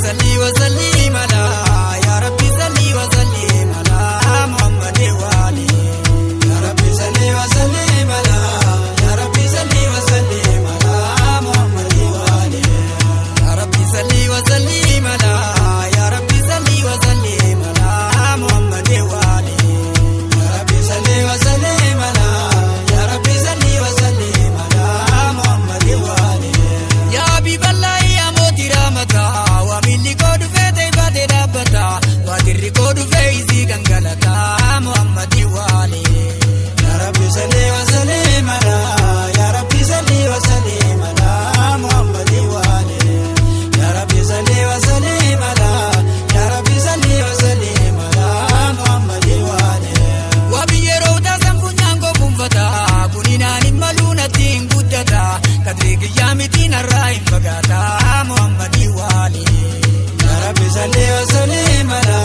Salli wa sallim ala, Ya Rabbi salli wa sallim ala Muhammad wa ali. Ya Rabbi salli wa sallim ala, Ya Rabbi salli wa sallim ala Muhammad wa ali. Ya Rabbi salli wa sallim ala, Ya Rabbi salli wa sallim ala Muhammad wa ali. Ya Rabbi salli wa sallim ala, Ya Rabbi salli wa sallim ala Muhammad wa ali. Ya Habiballah ya mooti rahmataa, waa miilli koo dhufee ta'e dhaabbata, waa dirri koo dhufee isii gangalataa Muhammad wa ali. Ya Rabbi salli wa sallim ala, Ya Rabbi salli wa sallim ala Muhammad wa ali. Ya Rabbi salli wa sallim ala, Ya Rabbi salli wa sallim ala Muhammad wa ali. Waa biyyee taasan funyaan koo fuunfata, kuninaan hin maluu natti hin guddata, kadri kiyyaa miti narraa hin fagaata Muhammad wa ali. Ya Rabbi salli wa sallim ala,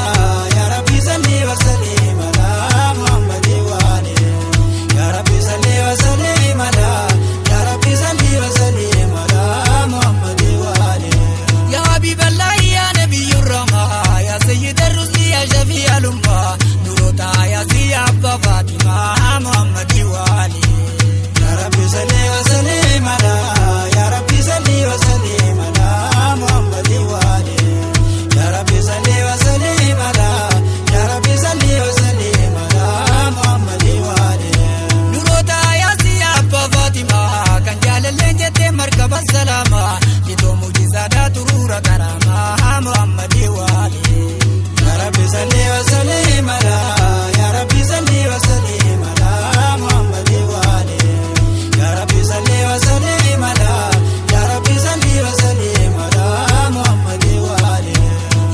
Ya Rabbi salli wa sallim ala Muhammad wa ali. Ya Rabbi salli wa sallim ala, Ya Rabbi salli wa sallim ala Muhammad wa ali. Ya Habiballah ya Nabiyyur Rahma, ya Sayyid ar-Rusli ya Shafi al-Umma, Nurota ya Siya Abba Fatima Muhammad wa ali. Ya Rabbi salli wa sallim ala, Ya Rabbi salli wa sallim ala Muhammad wa ali. Ya Rabbi salli wa sallim ala, Ya Rabbi salli wa sallim ala Muhammad wa ali. Nurota ya Siya Abba Fatima, kan jaalalleen jettee markaba salaama, litoo mujizaadhaa turuura karama Muhammad wa ali. Ya Rabbi salli wa sallim ala, Ya Rabbi salli wa sallim ala Muhammad wa ali. Ya Rabbi salli wa sallim ala, Ya Rabbi salli wa sallim ala Muhammad wa ali.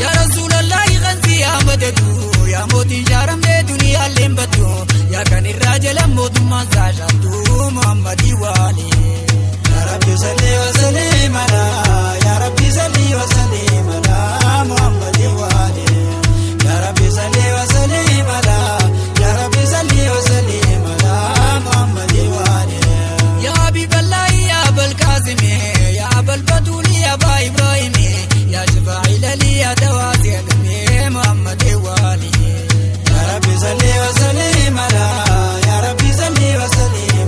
Ya Rasulallah kansi yaa madadu, yaa mootii jaaramlee duniyaalleen baddu, yaa kan irraa jala mootummaan saashaattu Muhammad wa ali. Ya Rabbi salli wa sallim ala, Ya Rabbi salli wa sallim ala Muhammad wa ali. Ya Rabbi salli wa sallim ala, Ya Rabbi salli wa sallim ala Muhammad wa ali. Ya Habiballah ya Abul Qasim, ya Abul Batul ya Aba Ibrahim, ya Shafa'i lali ya Dawasi Agami Muhammad wa ali. Ya Rabbi salli wa sallim ala, Ya Rabbi salli wa sallim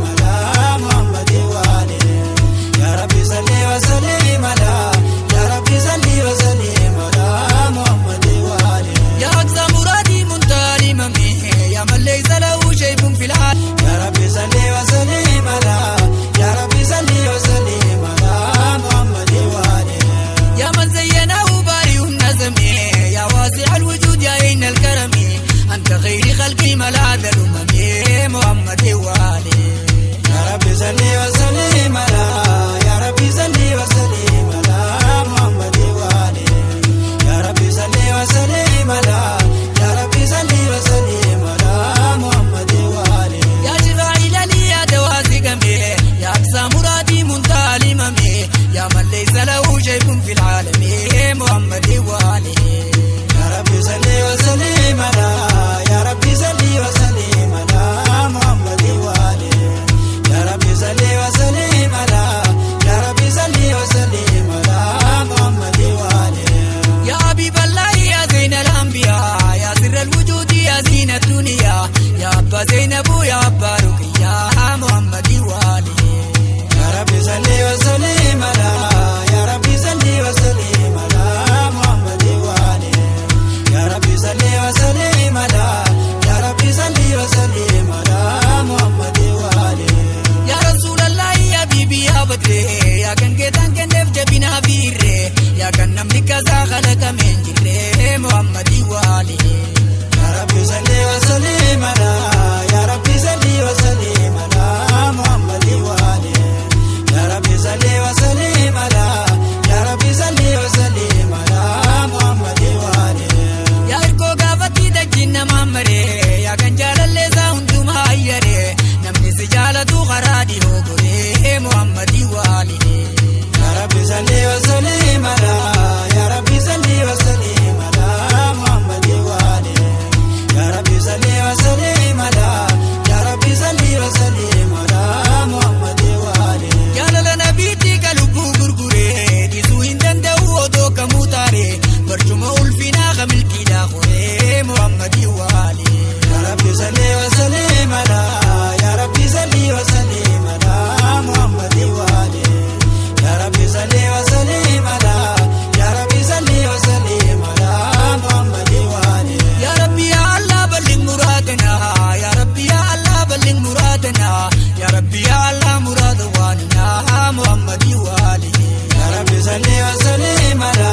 waanina. Ya Rabbi ya Allah muraada waanina Muhammadi waali. Ya Rabbi salli wa sallim ala,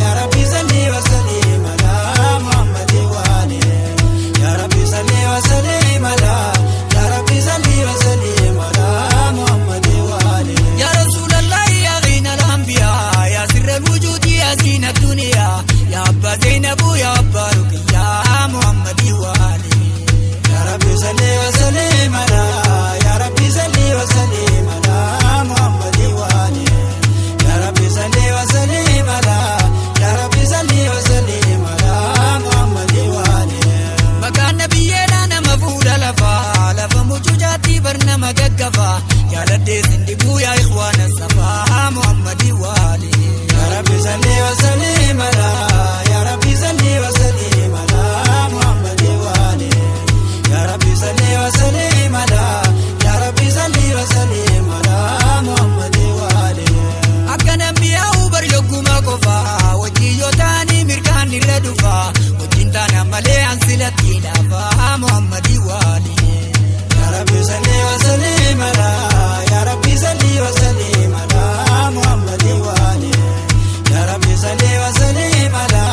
Ya Rabbi salli wa sallim ala Muhammadi wa ali. Ya Rabbi salli wa sallim ala, Ya Rabbi salli wa sallim ala Muhammadi wa ali. Ya Rasulallah ya ghina al-anbiya, ya sirra al-wujudi ya zina dunya, ya Abba Zainabu ya Abba Ruqiyya Muhammadi waali. Ya Rabbi salli wa sallim ala, Ya Rabbi salli wa sallim ala Muhammadi wa ali. Ya Rabbi salli wa sallim ala, Ya Rabbi salli wa sallim ala Muhammadi wa ali. Maqaan nabiyyeedhaa nama fuudha lafaa, lafa mucucaatti bar nama gaggafaa, jaaladhee sindibuu yaa ikhwaana safaa Muhammadi waali. Ya Rabbi salli wa sallim ala, Ya Rabbi salli wa sallim ala Muhammadi wa ali. Ya Rabbi salli wa sallim ala, Ya Rabbi salli wa sallim ala Muhammadi wa ali. Akka nambiyaa'u bar yogguma qofaa, wajjin yoo ta'anii mirgaan irra dhufaa, wajjin taana malee ansilatti laafaa Muhammadi waali. Ya Rabbi salli wa sallim ala, Ya Rabbi salli wa sallim ala Muhammadi wa ali. Ya Rabbi salli wa sallim ala,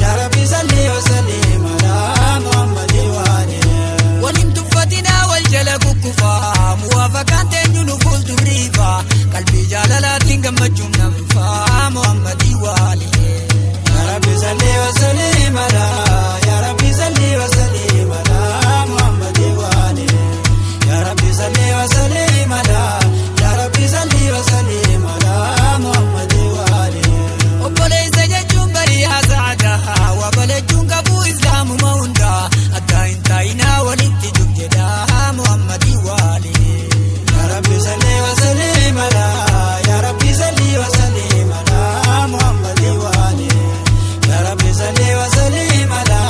Ya Rabbi salli wa sallim ala Muhammadi wa ali. Waliin tuffatinaa wal jala kukkufaa, muwaafaqaan teenyu nu fuuldurriifaa, qalbii jaalalaatiin gammachuun nam dhufaa Muhammadi waali. Ya Rabbi salli wa sallim ala, Ya Rabbi salli wa sallim ala Muhammadi wa ali. Ya Rabbi salli wa sallim ala, Ya Rabbi salli wa sallim ala Muhammadi wa ali. Obboleessa jechuun bari'aa sa'aadaa, waa balachuun qabuu islaamuma hundaa, akka hin taa'inaa walitti jub jedhaa Muhammadi waali. Ya Rabbi salli wa sallim ala, Ya Rabbi salli wa sallim ala Muhammadi wa ali. Ya Rabbi salli wa sallim ala,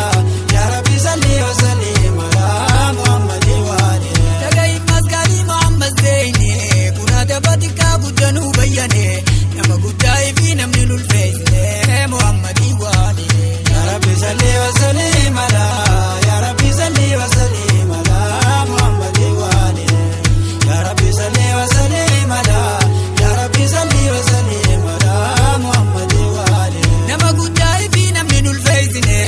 Ya Rabbi salli wa sallim ala Muhammadi wa ali. Dhaga'i masgaalii Muhammad Zeyne, kun adaba xiqqaa guddanuu bayyane, nama guddaa fi namni lulfeessine Muhammadi waali. Ya Rabbi salli wa sallim ala, Ya Rabbi salli wa sallim ala Muhammadi wa ali. Ya Rabbi salli wa sallim ala, Ya Rabbi salli wa sallim ala Muhammadi wa ali. Nama guddaa fi namni nulfeessine,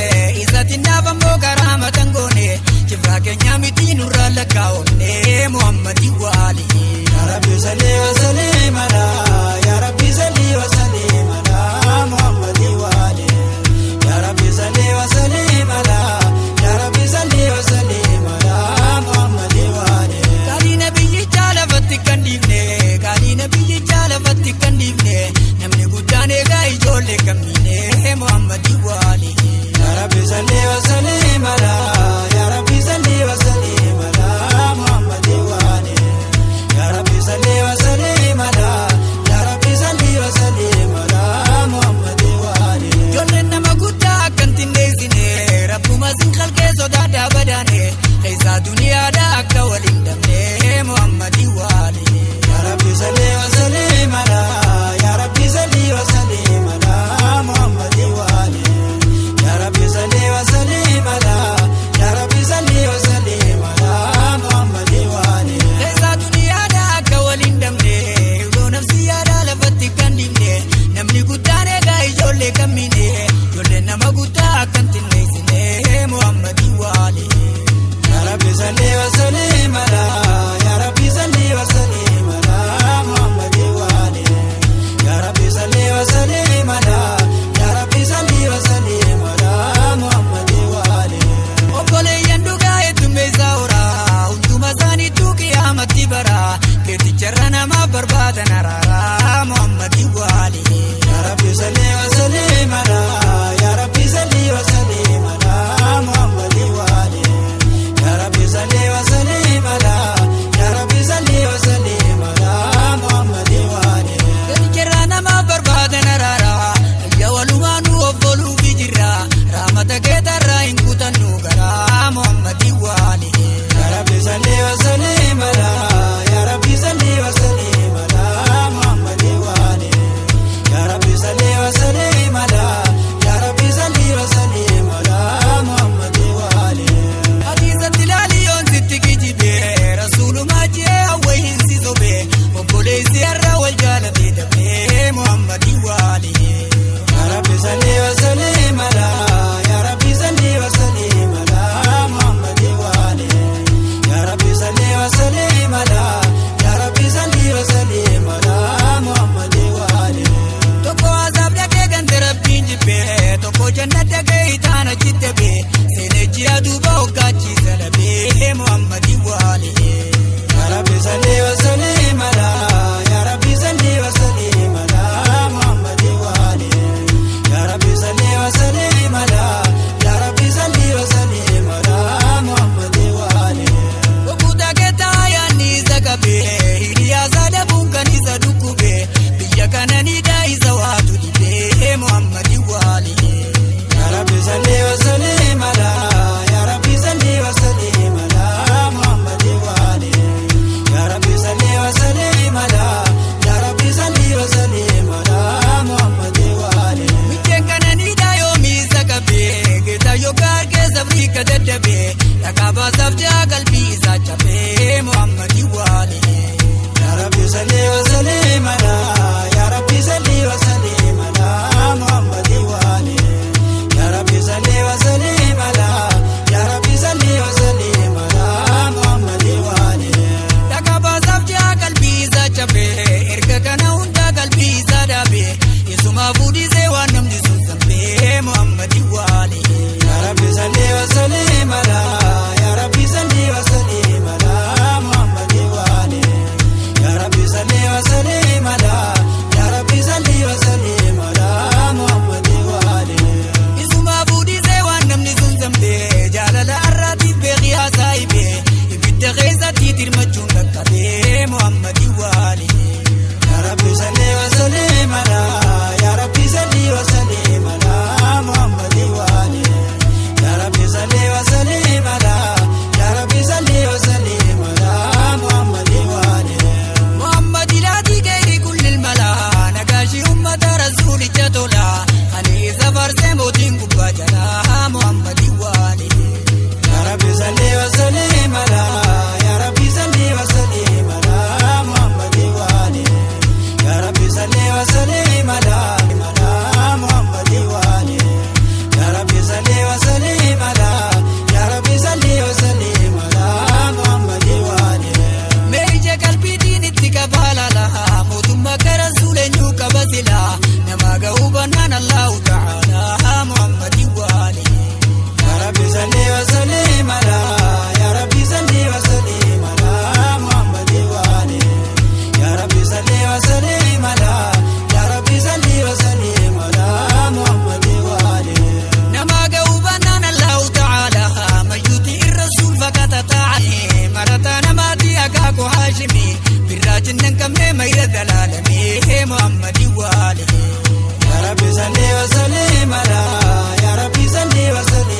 isatti naaf ammoo karaa matan goone, kifraa keenya miti nurraa lakkaa'omne Muhammadi waali. Ya Rabbi salli wa sallim ala, Ya Rabbi salli wa sallim ala Muhammadi wa ali. Ya Rabbi salli wa sallim ala, Ya Rabbi salli wa sallim ala Muhammadi wa ali. Qaalii nabiyyichaa lafatti kan dhiifne, qaalii nabiyyichaa lafatti kan dhiifne, namni guddaan eegaa ijoollee kammiine Muhammadi waali. Ya Rabbi salli wa sallim ala, Ya Rabbi salli wa sallim ala Muhammadi wa ali. Ya Rabbi salli wa sallim ala, Ya Rabbi salli wa sallim ala Muhammadi wa ali. Ijoolleen nama guddaa akkan tindeessine, rabbuma sin qalqee sodaadhaa badaane, keessaa duniyaadhaa akka waliin dhabne Muhammadi waali. Ya Rabbi salli wa sallim ala, Ya Rabbi salli wa sallim ala Muhammadi wa ali. Ya Rabbi salli wa sallim ala, Ya Rabbi salli wa sallim ala Muhammadi wa ali. Keessaa duniyaadhaa akka waliin dhabne, yeroo nafsiyyaadhaa lafatti kan dhiifne, namni guddaan eegaa ijoollee kammiine, ijoolleen nama guddaa akkan tindeessine Muhammadi waali. Ya Rabbi salli wa sallim ala, Ya Rabbi salli wa sallim ala Muhammadi wa ali. Ya Rabbi salli wa sallim ala, Ya Rabbi salli wa sallim ala Muhammadi wa ali. Obboleeyyan dhugaa heddummeessaa horaa, hunduma isaaniitu qiyyaamatti bara, keeticharra nama barbaadan araaraa Muhammadi waali. Ya Rabbi salli wa sallim ala, Ya Rabbi salli wa sallim ala Muhammadi wa ali. Ya Rabbi salli wa sallim ala, Ya Rabbi salli wa sallim ala Muhammadi wa ali. Keeticharra nama barbaadan araaraa, ayya walumaanuu obboluufi jirra, raamata keetarraa hin kutannu garaa Muhammadi waali. Ya Rabbi salli wa sallim ala, Ya Rabbi salli wa sallim ala Muhammad. Muhammadi waali. Ya Rabbi salli wa sallim ala, Ya Rabbi salli wa sallim ala Muhammad wa ali. Ya Rabbi salli wa sallim ala, Ya Rabbi salli wa sallim ala Muhammad wa ali. Muhammad ilaatii keeri kulli mala nagaashi ummata rasuulicha tola ani isa farsee mootiin gubbaa jala Muhammadi waali. Ya Rabbi salli wa sallim ala, Ya Rabbi salli wa sallim ala Muhammad wa ali. Ya Rabbi salli wa sallim ala ala Muhammad wa ali. Ya Rabbi salli wa sallim ala, Ya Rabbi salli wa sallim ala Muhammad wa ali. Meeyya qalbiitiin itti qabaalala mootummaa gara suuleenyuu qaba sila nama ga'uu bannaan Allahu ta'ala Muhammadi waali. Ya Rabbi salli wa sallim ala, Ya Rabbi salli wa sallim ala Muhammad wa ali. Ya Rabbi salli wa sallim ala, Ya Rabbi salli wa sallim ala Muhammad wa ali. Nama ga'uu bannaan Allahu ta'ala mayyuuti irra suul fakkaata taa'e marata namaati akaakuu Haashimi birraa jinnan qabnee mayra dalaalamee Muhammadi waali. Ya Rabbi salli wa sallim ala, Ya Rabbi salli wa sallim